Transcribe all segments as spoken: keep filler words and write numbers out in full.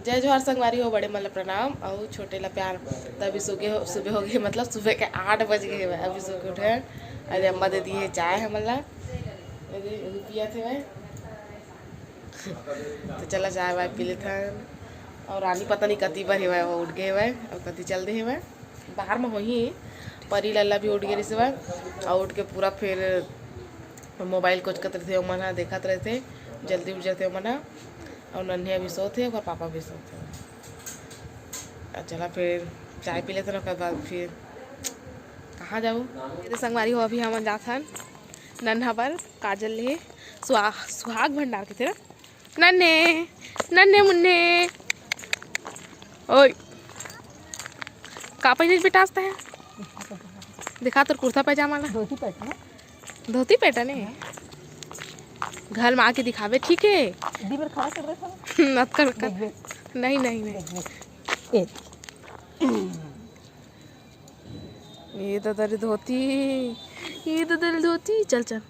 जय जोहार संगवारी हो, बड़े मन ला प्रणाम अउ छोटे ला प्यार। त अभी सुबह हो, सुबह हो गए, मतलब सुबह के आठ बज गए हवय, अभी सो के उठे हन। अरे अम्मा दे दिए चाय हमन ला, अरे अभी पिया थे भाई। तो चला चाय वाय पी लेथन। अउ रानी पता नहीं कति बर हेवय, वो उठ गए हवय अउ कति चल दे हेवय। बाहर में होही, परी लल्ला भी उठ गए रहिस हवय अउ उठ के पूरा फिर मोबाइल कोचकत रहिथे, ओमन ह देखत रहिथे, जल्दी उठ जाथे ओमन ह। अउ नन्हे अभी सोत हे, ओकर पापा भी सोत हे। आ, चला फिर चाय पी लेथन, ओकर बाद फिर कहाँ जाबो? ये तो संगवारी हो, अभी हमन जाथन नन्हा बर काजल ले सुहा-, सुहाग भंडार के तेरा नन्हे, नन्हे मुन्ने। ओए, का पहने बेटा आज तैं? दिखा तोर कुर्ता पैजामा ला। धोती पैंट ना? धोती पैंट ने? घर में आके दिखावे, ठीक है? दी बेर खड़ा कर रहे था। नत कर कर। देख, देख। नहीं, नहीं, नहीं। देख, देख। ए। ये तो तेरी धोती, ये तो तेरी धोती। चल, चल।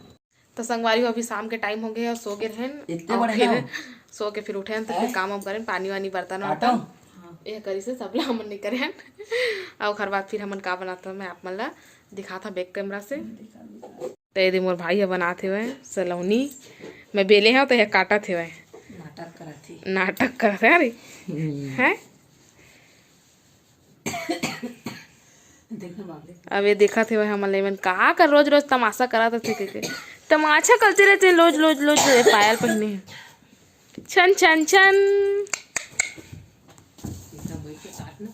तो संगवारी हो, अभी शाम के टाइम हो गए और सो गए रहन। इतने और बड़े फिर ना हो। सो के फिर उठे हन, तो फिर हैं? काम वाम करें, पानी वानी, बर्तन काटो। वर्तन। ये करी से सबला हमन नहीं करे हन। और ओकर बाद फिर हमन का बनाता, मैं आप मन ला दिखाता बैक कैमरा से। तो ये दे मोर भाई ह बनात हेवय सलौनी, मैं बेले हव तो ये काटत हेवय। नाटक करत हे। नाटक करत हे, अरे। हम्म। हैं? देखो बाप रे। अब ये देखत हेवय हमन ले, मन का कर रोज रोज तमाशा करत रथे कहिके। तमाशा करते रहते हैं रोज, रोज, रोज, रोज। ये पायल पहने हैं। छन, छन, छन। एकदम बैठ के काट ना।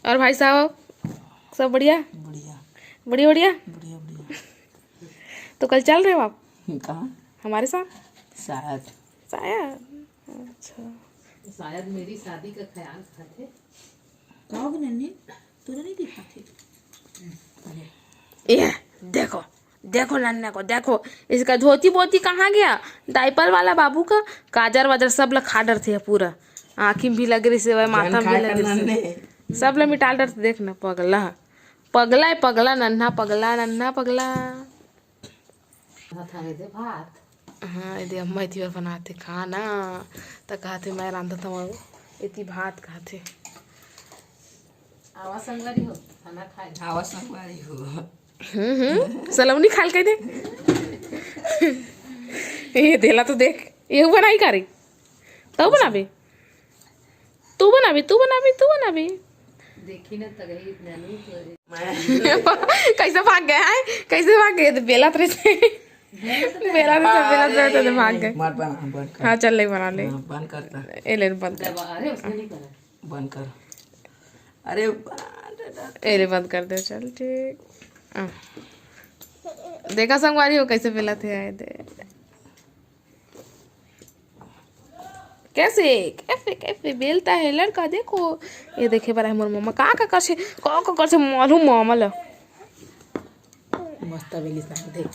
और भाई साहब, सब बढ़िया? बढ़िया। बढ़िया, बढ़िया? बढ़िया, बढ़िया। तो कल चल रहे हो आप? कहाँ? हमारे साथ? शायद। शायद। अच्छा। शायद मेरी शादी का ख्याल खाथे। का हो गया नन्नी? तोला नहीं दिखाथे? ये, देखो, देखो नन्ना को, देखो, इसका धोती बोती कहाँ गया? डायपर वाला बाबू का काजर वाजर सब ला खा डरथे पूरा। आँखी में भी लगे रहिसे, माथा में भी लगे रहिसे। सब ला मिटाल डरथे, देख ना, पगला। पगला है, पगला, नन्हा पगला, नन्हा पगला। भात हवे दे, भात। हाँ, ये दे अम्मा इतनी बार बनाथे खाना, त कहथे, "मैं रांधत हवँ, इतनी भात," कहथे। आवा संगवारी हो, खाना खाए। आवा संगवारी हो। हम्म, हम्म, सलौनी खाल कह दे। ये देला तो देख, ये बनाई का रे? तब बनाबे। तू बनाबे, तू बनाबे, तू बनाबे। देखी ना तगई ननू तोरे। कैसे भाग गए हैं? कैसे भाग गए? तो बेला तरह से। बेला तरह से, बेला तरह से भाग गए। मत बना, बंद कर। हाँ, चल, ले बना ले। हाँ, बंद करता। ए, ले, बंद कर। दबा, अरे, उसने नहीं करा। बंद कर। अरे, ए, ले, बंद कर दे, चल, ठीक। हाँ। देखा संगवारी हो, कैसे बेला थे आए दे। कैसे, कैसे, कैसे बेलता है लड़का, देखो। ये देखे बर है मोर मम्मा, का, का करसे, का, का करसे मालूम मम्मा ला। मस्त बेली साग देख,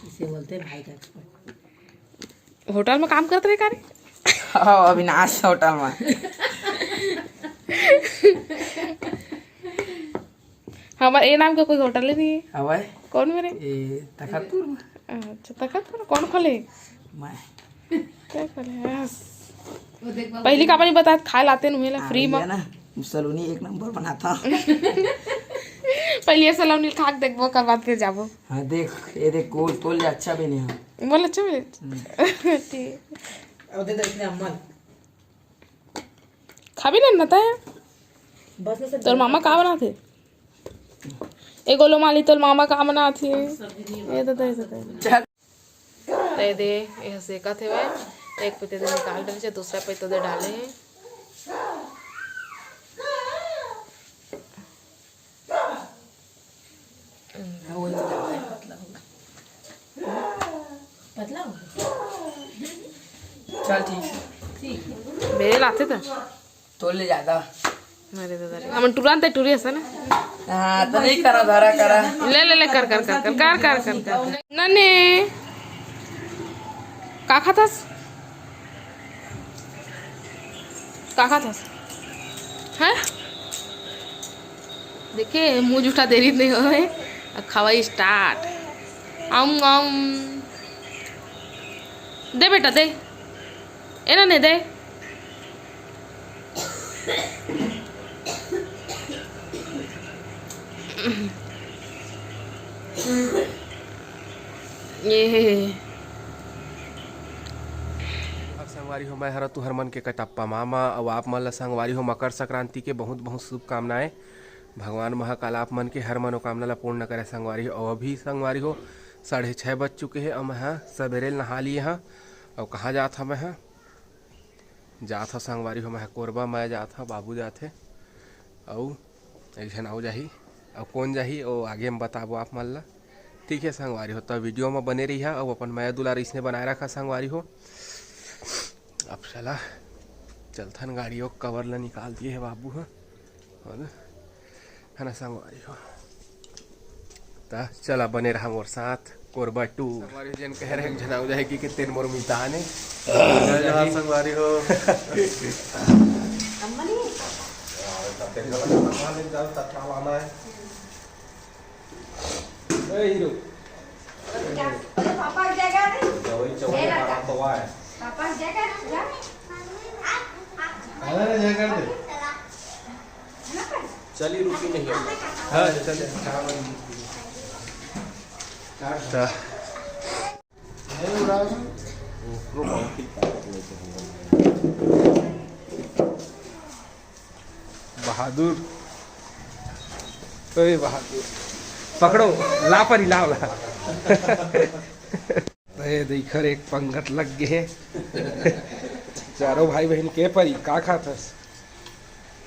इसे बोलते हैं भाई का expert। होटल में काम करत रहे का रे? हाँ, अविनाश होटल में। हमारे ए नाम का कोई होटल ही नहीं है। हवय। कौन मेरे? ए, तखतपुर में। अच्छा, तखतपुर में कौन खोले? मैं। क्या खोले? यस। वो देख बाबू। पहली का पानी बता, खाए लाते नुहे ला हाँ, free में। भैया ना, सलोनी एक नंबर बनाता। पहले ये सलोनी खा के देखबो, ओकर बाद फिर जाबो। हाँ, देख, ये देख, गोल तोल ले अच्छा भी नहीं है। बोल अच्छा भी। हम्म। ठीक। अब दे दे इसने अम्मा। खाबे ना, नता है। बस में से तोर मामा का बनाथे? ए गोलू माली, तोर मामा का बनाथे? ये तो, तो, ये तो, तो। चल। ते दे, ये सेकत हे भाई। एक पत्ते दे निकाल डाले, दूसरा पत्ते दे डाले हैं। हाँ, वही तो ज्यादा है, पतला होगा। पतला होगा। चल ठीक है। ठीक है। मेरे लाते था। तोल ले ज्यादा। अरे दादा रे, हमन टुरान ते टुरी हसन ना। हाँ, तो नहीं करा, धरा करा। ले, ले, ले, कर, कर, कर। नने, का खाथस? का खाथस? हैं? देखे, मुंह जूठा देरी नहीं होवे। अब खावा start। अम, अम। दे बेटा, दे। एला ने दे। ये। अब संगवारी हो, मैं हरा तुहर मन के कटप्पा मामा, अउ आप मन ला संगवारी हो मकर संक्रांति के बहुत बहुत शुभकामनाएं। भगवान महाकाल आप मन के हर मनोकामना ला पूर्ण करे संगवारी हो। अउ अभी संगवारी हो, साढ़े छः बज चुके हे, अउ मैं ह सबेरे ले नहा लिए हँ। अउ कहाँ जात हँव मैं ह? जात हँव संगवारी हो, मैं ह कोरबा, मैं जात हँव, बाबू जात हे, अउ एक झन अउ जाही। अउ कौन जाही, वो आगे में बताबो आप मन ला। ठीक है संगवारी हो, त video में बने रहिहा, अउ अपन मया दुलार इसने बनाए रखा संगवारी हो। अब चला चलथन, गाड़ी ओ cover ला निकाल दिए हे बाबू ह। है ना? है ना संगवारी हो? त चला बने रहा मोर साथ, कोरबा tour। संगवारी हो, जेन कहे रहे एक झन अउ जाही कि तेन मोर मितान ए। जय जोहार संगवारी हो। ए हीरो। पापा जगह नहीं। जवई चवई मेरा मारा तो वाह है। पापा जगह नहीं। अरे जय कर दे। चली रुकी नहीं। हाँ, चले। नहीं उड़ा। बहादुर, ओए बहादुर, पकड़ो, ला परी, लाओ, ला। ए, देखर एक पंगत लग गे हे। चारों भाई बहन के परी, का खात हस?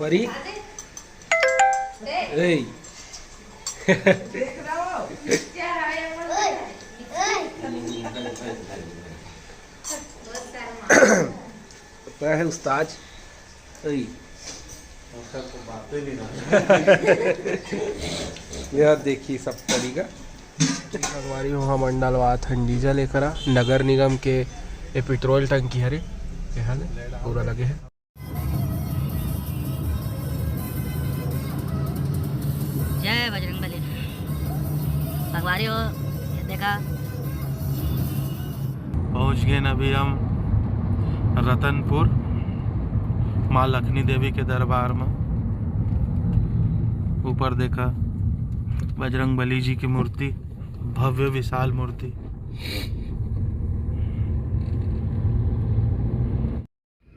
परी? ए। पता है उस्ताद? ए। उसका तो बातें नहीं ना। यह देखी सब तरीका। संगवारी हो, हमन डलवात हन डीजल एकरा, नगर निगम के ए पेट्रोल टंकी हरे, ए हाल पूरा लगे हे। जय बजरंग बली। संगवारी हो, ये देखा। पहुंच गए अभी हम रतनपुर माँ लखनी देवी के दरबार में। ऊपर देखा बजरंग बली जी की मूर्ति, भव्य विशाल मूर्ति।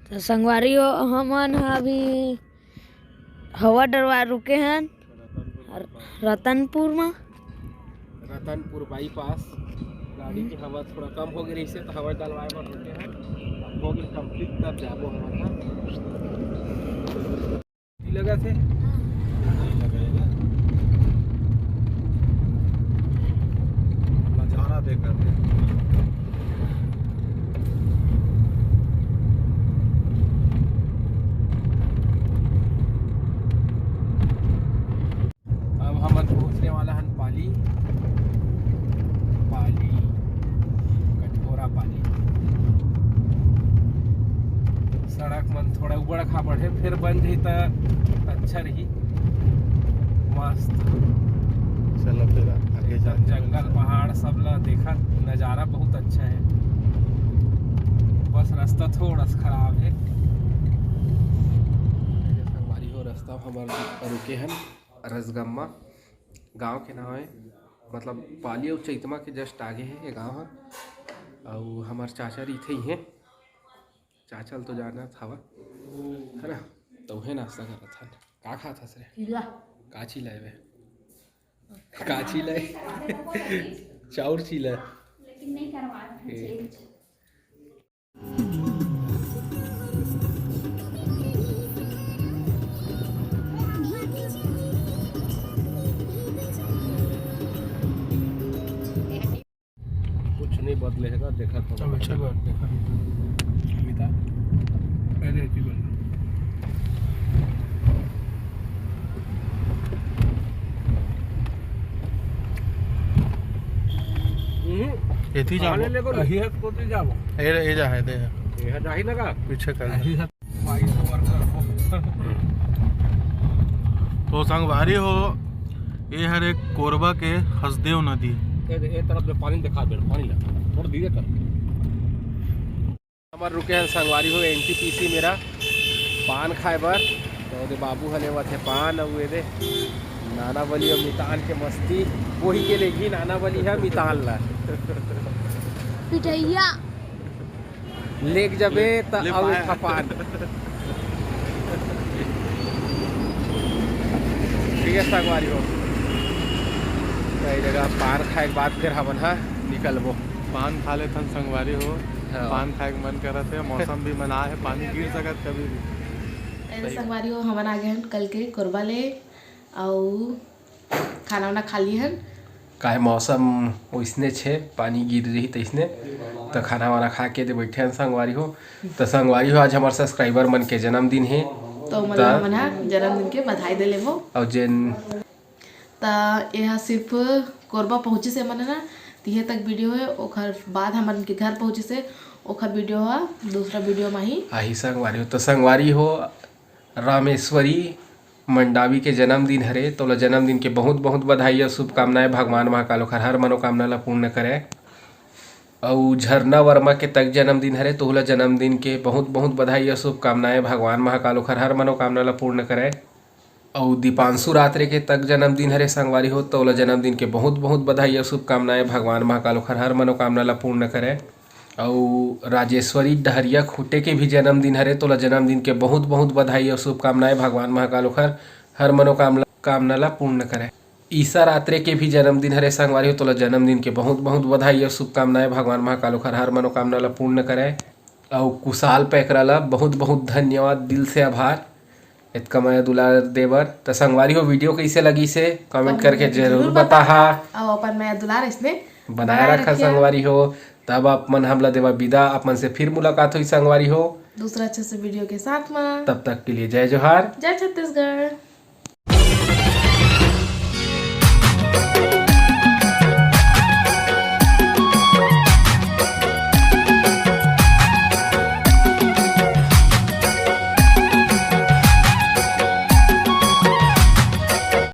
तो संगवारी हो, हमन ह अभी हवा डलवा रुके हन रतनपुर म। रतनपुर बाईपास गाड़ी की हवा थोड़ा कम हो गई रही से, तो हवा डलवाए बर रुके हन। अब हो गई complete, तब जाबो हमन ह। लगा थे। नजारा देखा थे। अब हमन पहुंचने वाला हन पाली, पाली, कटघोरा पाली। सड़क मन थोड़ा उबड़ खाबड़ हे, फिर बन जाही त अच्छा रही, मस्त। चलो फिर आगे एकदम जाते हैं। जंगल पहाड़ सब ला देखा, नज़ारा बहुत अच्छा है, बस रास्ता थोड़ा सा खराब है। संगवारी हो, रास्ता हमर रुके हन रसगम्मा, गांव के नाम है, मतलब पाली अउ चैतमा के just आगे है ये गांव है। अउ हमर चाचा रहिथे इहें, चाचा ल तो जानत हवा, है ना? तो उहे नाश्ता करत हन। का खात हस रे? चीला। का चीला ए बे? का चीला ए? चाउर चीला। लेकिन नहीं करवा रहे ए। Change। कुछ नहीं बदले है, देखा तो। चलो, चलो, देखा। अमिता। अरे, जी बोल। हम्म। एती जाबो। खाने लेको नहीं। अही है, कोती जाबो। ए, ए जा है, दे। ये है, जाही ना का? पीछे कर। अही है। तो संगवारी हो, ये हर एक कोरबा के हसदेव नदी। ए, ए तरफ में पानी दिखा दे, पानी ला, थोड़ा धीरे कर। हमर रुके हन संगवारी हो एनटीपीसी मेरा पान खाए बर। तो ओदे बाबू ह लेवत हे पान, अउ एदे नानावली अउ मितान के मस्ती। वही के लेगी नानावली ह मितान ला। पिटैया। लेग जबे त ले अउ पाया। एक ठा पान। ठीक है संगवारी हो, कई जगह पान खाए के बाद फिर हमन हा निकलबो। पान खा लेथन संगवारी हो। हाँ। पान खाए के मन करत हे, मौसम भी मना हे, पानी गिर सकत कभी भी। अरे सही। संगवारी हो, हमन आ गए हन कल के कोरबा ले, अउ खाना वाना खा लिए हन। काहे मौसम ओइसने छे, पानी गिर रही तइसने, त खाना वाना खा के दे बैठे हन संगवारी हो। त संगवारी हो, आज हमार सब्सक्राइबर मन के जन्मदिन हे। तो मतलब त हमन हा जन्मदिन के बधाई दे लेबो। अउ जेन त एहा सिर्फ कोरबा पहुँचिस हे मन ना, तिहे तक वीडियो हे, ओखर बाद हमन के घर पहुँचिस हे, ओखर वीडियो हा दूसरा वीडियो म ही। आही संगवारी हो, तो संगवारी हो, रामेश्वरी मंडावी के जन्मदिन हरे, तोला जन्मदिन के बहुत बहुत बधाई अउ शुभकामनाएं। भगवान महाकाल ओखर हर मनोकामना ला पूर्ण करे। अउ झरना वर्मा के तक जन्मदिन हरे, तोहला जन्मदिन के बहुत बहुत बधाई अउ शुभकामनाएं। भगवान महाकाल ओखर हर मनोकामना ला पूर्ण करे। अउ दीपांशु रात्रे के तक जन्मदिन हरे संगवारी हो, तोला जन्मदिन के बहुत बहुत बधाई अउ शुभकामनाएं। भगवान महाकाल ओखर हर मनोकामना ला पूर्ण करे। अउ राजेश्वरी डहरिया खूंटे के भी जन्मदिन हरे, तोला जन्मदिन के बहुत बहुत बधाई अउ शुभकामनाएं। भगवान महाकाल ओखर हर मनोकामना, कामना ला पूर्ण करे। ईशा रात्रे के भी जन्मदिन हरे संगवारी हो, तोला जन्मदिन के बहुत बहुत बधाई अउ शुभकामनाएं। भगवान महाकाल ओखर हर मनोकामना ला पूर्ण करे। अउ कुशाल पैकरा ला बहुत बहुत धन्यवाद, दिल से आभार, इतका मया दुलार दे बर। त संगवारी हो, वीडियो कइसे लगिस हे, कमेंट करके जरूर बताहा। अउ अपन मया दुलार इसने बनाए रखा संगवारी हो। तब आप मन हमला देवा विदा, आप मन से फिर मुलाकात होई संगवारी हो। दूसरा अच्छे से वीडियो के साथ में। तब तक के लिए जय जोहार। जय छत्तीसगढ़।